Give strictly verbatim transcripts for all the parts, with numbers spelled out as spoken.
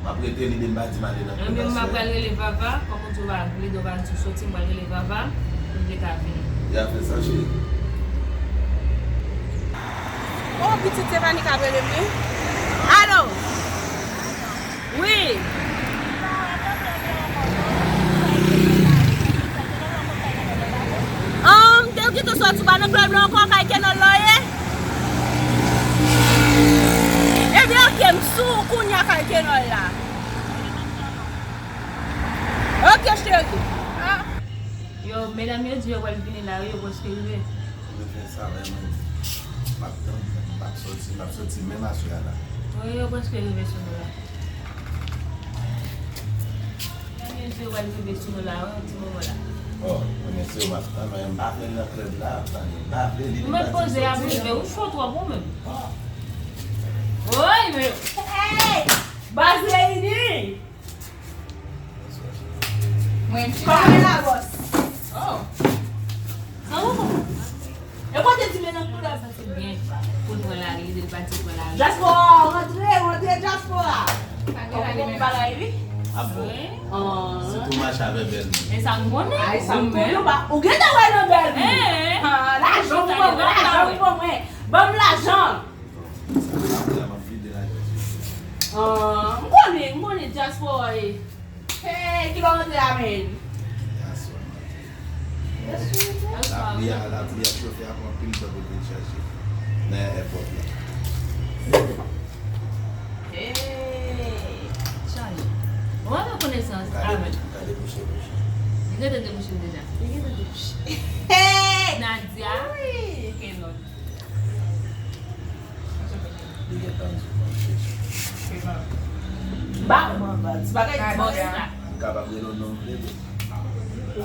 Ap rete li, men m pa di m ale nan kay. Mwen menm, m ap pral rele Vava, kòm ou di w pa vle, donk pa di w soti, m pral rele Vava pou l te ka vini. Ya fè sa, cheri. Oh, pitit Stefani k ap rele m, wi. Alo? Wi. An, m te gentan soti, ou pa nan klèb la ankò, kay Kenòl la w ye? Ebyen, oke, m sou ou kounye a, kay Kenòl la. Oke, cheri. Ah. Yo, medam yo di yo pral vini la, wi, yo prèske rive. Mwen fè sa, men mwen, m ap tann, m ap soti, m ap soti menm aswè a la. Wi, yo prèske rive sou nou la. Medam yo di yo pral rive sou nou la, wi, yon ti moman la. Oh, men se yo m ap tann, men m pa vle l nan klèb la, m pa vle li. Ou mèt poze, y ap rive, ou cho twòp ou menm. Ah. Woy, men. Hey! Baz reyini! Mwen chita. Kòman la, bòs? Oh. An, ou konprann? E kote ti men nan koulè sa se byen pou l pran lari, li di l pati pran lari. Dyaspora, rantre, rantre dyaspora. Sa gen bagay, wi. Ah bon. Wi. Ah. Se tou mache avè bèl moun. E sa m konnen. Ay, sa m konnen, ou pa, ou gentan wè nan bèl moun. Eh. Ah, lajan pou mwen, lajan pou mwen. Ban m lajan. Sa m ap vide lajan sou. Ah, m konnen, m konnen dyaspora e. Hey, ki lè w rantre a, men? Yasou. Lapli a, lapli a chofe a pran anpil tan pou l vin chaje nan èpòt la. Hey. Chaje. Ou pa fè konesans avè l. Gade, gade bouche, bouche. Li gentan debouche deja. Li gentan debouche. Hey! Nadia. Wi. Kenòl. Li gentan di w manke. Ba, ba, ba, ti bagay di manke. M kapab rele w non m vle tou. Ou,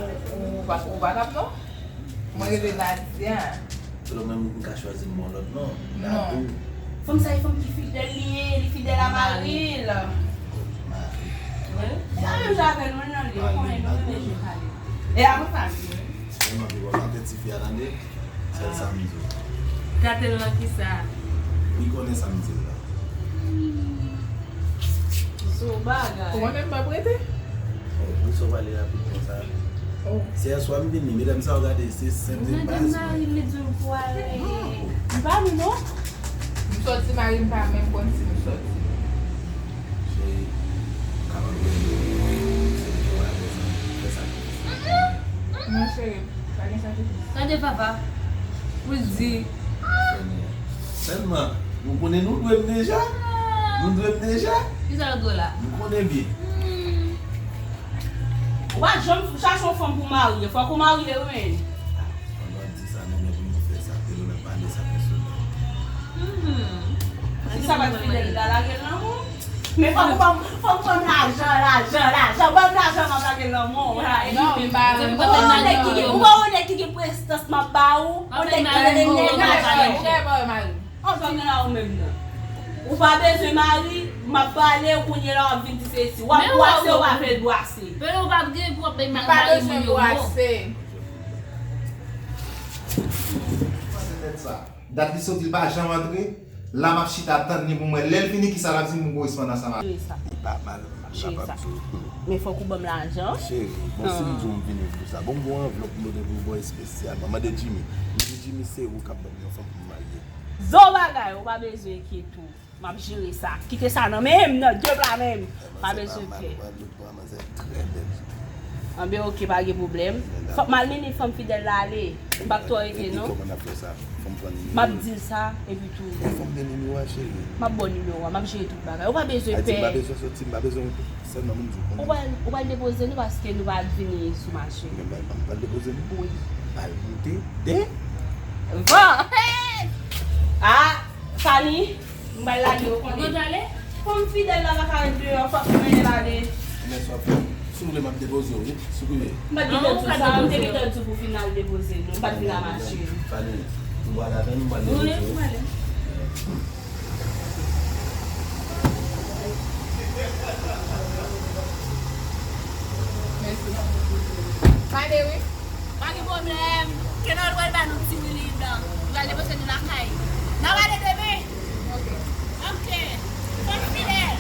ou pa, ou pa kab non? Mwen rele Nadia. Selon mwen, m ka chwazi m bon lòt non. Non. Fanm sa e fanm ki fidèl li ye, li fidèl a mari l. Mari. Wi. Se pa menm jan avè nou non, li konnen nou menm jan pale. E avan sa, li. Sèlman pi bon, tande tifi a tande. Sèl sa m di w. Gate l nan kisa? Li konnen sa m di l la. Sou bagay. Ou konnen m p ap rete? Oh, poukisa w pale rapid konsa? Oh. Se yèswa m vini, medam sa w gade, se senp, se baz. Mwen gen mari m, li di l pou ale. Non. M pa vle non. M sòti, mari m pa menm konn si m sòti. Cheri, kapab gen se jou a fè sa. Non, cheri, pa gen sakrifis. Gade papa, pou l di. Sèlman, nou konnen nou dwe m deja. Nou dwe m deja. Kisa l dwe la? Nou konnen byen. Hmm. Ou pa janm chache yon fanm pou marye. Fòk ou marye, wi, men. Pandan w di sa, nou gen pou nou fè sa, ke nou menm pale sa pèsonèl. Mhm. Si sa pa t fidèl, li ta lage l nan men w. Men fòk ou ban m, fòk ou ban m lajan, lajan, lajan. Ban m lajan, m ap lage l nan men w. Non, m pa. Ou wè yon nèg ki gen, ou wè yon nèg ki gen prestans, m ap ba ou. Yon nèg ki gen nèg lajan. Ou pa bezwen mari, m ap pale, kounye la w ap vin di se si. W ap bwase, ou pa vle bwase. Men ou pa gen pou w ap bay mari moun yo mo. Se tèt sa. Dat li soti, li pa janm antre. La, m ap chita tann li pou m wè. Lè l vini, kisa l ap di m pou m koresponn ansanm avè l. Li pa mal, m kapab di w. Men fòk ou ban m lajan. Cheri, bon, si m di w m vini pou sa, bon, m gen yon anvlòp m pote pou w bò espesyalman. Mande Jimmy. M di Jimmy, se ou k ap ban m yon fanm pou m marye. Zo bagay, ou pa bezwen enkyete w. M ap jere sa. Kite sa nan men m, nan de pla men m. Pa bezwen pè. Anben, oke, pa gen pwoblèm. Fòk m al mennen fanm fidèl la ale. M p ap twò rete, non. M ap di l sa, epi tou. M ap ba w nimewo a, m ap jere tout bagay. Ou pa bezwen pè. Ou pral, ou pral depoze nou paske nou pa vini sou mache. Wi. Van! Ah! Fanny, m pral lage w konnen. Ou konn ale? Fanm fidèl la pa ka ret deyò, fòk nou mennen l ale. Men sa w ap fè. Si w vle, m ap depoze w, wi. Si w vle. M pa t gentan di w sa, m te gentan di w pou fin al depoze nou. M pa t vin a mache. Fanny, ou pral avè nou, m pral depoze w. Wi, m pral. Mèsi. M ale, wi. Pa gen pwoblèm. Kenòl pral ba nou ti Willy blan. Li pral depoze nou lakay. N ap ale demen. Ok. Ok. Fanm fidèl.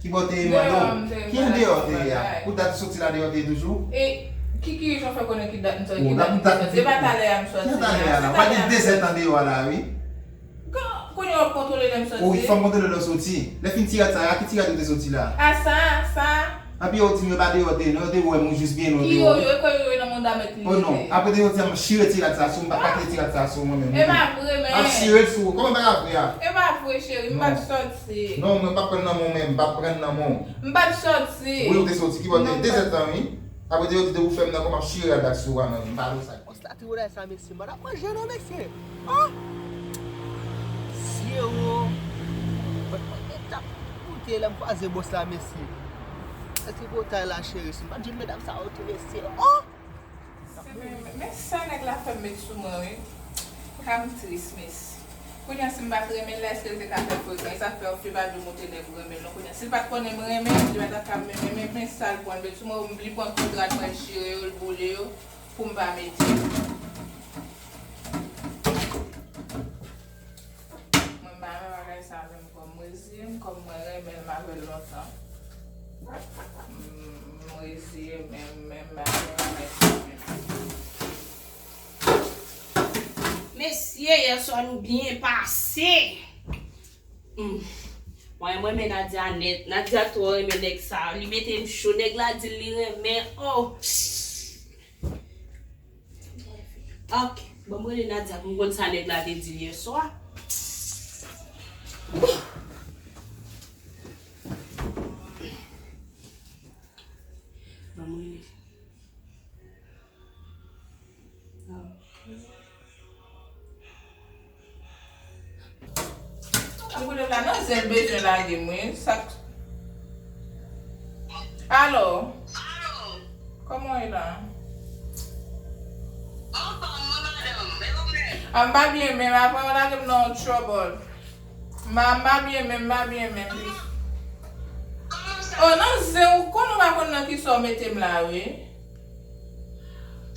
Ki bò te ye, mwen? Ki andeyò te ye a? Pou dat soti la deyò te ye toujou? E ki, ki jan w fè konnen ki dat m soti? Ki dat m soti? E pa talè a m soti. Ki talè a la? W ap gen de zè tan deyò a la, wi. Kounye a w ap kontwole lè m soti. Wi, fò m kontwole lè w soti. Lè fin ti rad sa, a ki ti rad ou te soti la? A sa, sa. Anpi yo di m yo pa deyò te ye non, yo te wè m jis byen lwen deyò. Ki yo, yo, e kwè yo, yo nan mond a mèt li. Oh non, apre te yo di m chire ti rad sa sou m, m pa ka kite ti rad sa sou mwen menm. E pa vre, men. M ap chire l sou ou. Kòman pa ka vre a? E pa vre, cheri, m pa t soti. Non, mwen p ap pran nan men w menm, m p ap pran nan men w. M pa t soti. Wi, ou te soti, ki bò te ye? De zè tan, wi. Apre te yo di depi w fè m nan kò m ap chire rad la sou ou a menm, m pa vle sa. Bòs la ti wè sa mesye, m pa t ap manje non mesye. Oh! Sye o! Mwen, mwen, mwen t ap koute lè m kwaze bòs la mesye. Sa ti potay la cheri, si m pa t jwenn medam sa yo tou mesye. Oh! Men, men sa nèg la fè m met sou mwen wi. Ka m tris mesye. Kounye a si m pa t renmen l la, èske l te ka fè l frekan? E sa k fè w fi pa di w montre nèg ou renmen l non. Kounye a si l pa t konnen m renmen l, li pa t ap ka renmen m. Men, men sa l pran l met sou mwen, li pran tout rad mwen, l chire yo, l boule yo. Pou m pa mete. Mwen pa renmen bagay sa menm, kòm m reziye m, kòm mwen renmen l, m avè l lontan. M, m reziye m, men m pa renmen bagay sa menm. Mesye, yèswa nou byen pase. Hmm. Mwen, mwen renmen Nadia nèt. Nadia twò renmen nèg sa. Li mete m cho. Nèg la di l li renmen. Oh. Ok. Bon, mwen rele Nadia pou m konn sa nèg la te di l yèswa. Ban mwen rele. An kote la nan zen bezwen lage m wi. Sa k- Alo. Kòman w ye la? A m pa byen menm, apre w lage m nan yon trouble. M pa, m pa byen menm, m pa byen menm. Oh, nan zen, ou konn ou pa konn nan kisa w mete m la, wi.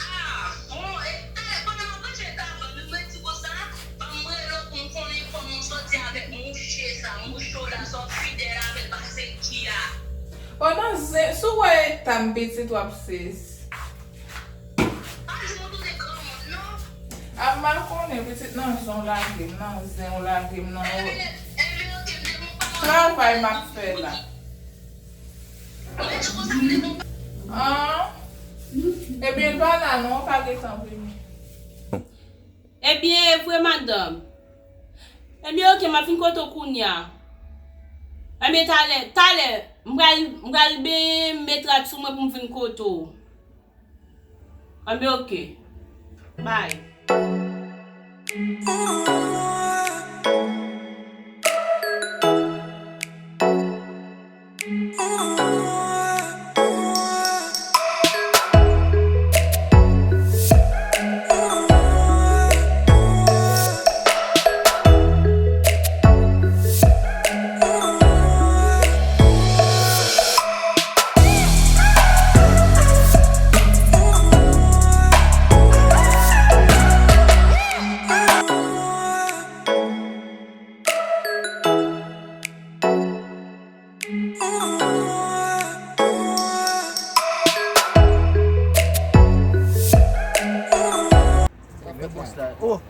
Ah, bon, e, talè, pandan m ap ranje tablo, nou mwen di konsa, ban m rele w pou m konnen kòman w soti avèk mouche sa, mouche w la, sa w fidèl avè l, pase ki a. Oh, nan zen, si w wè eta m pitit, w ap sezi. Pa di m ou tounen granmoun, non. A m pa konnen, pitit, nan zen w lage m, nan zen w lage m, nan. Ebyen, ebyen, ok, m te bon pa. Travay m ap fè la. An? Ebyen, l pa la non, pa gentan vini. Ebyen, e vre, madanm. Ebyen, ok, m ap vin kote w kounye a. Ebyen, talè, talè, m pral, m pral benyen, m met rad sou mwen pou m vin kote w. Ebyen, ok. Bye. Oh!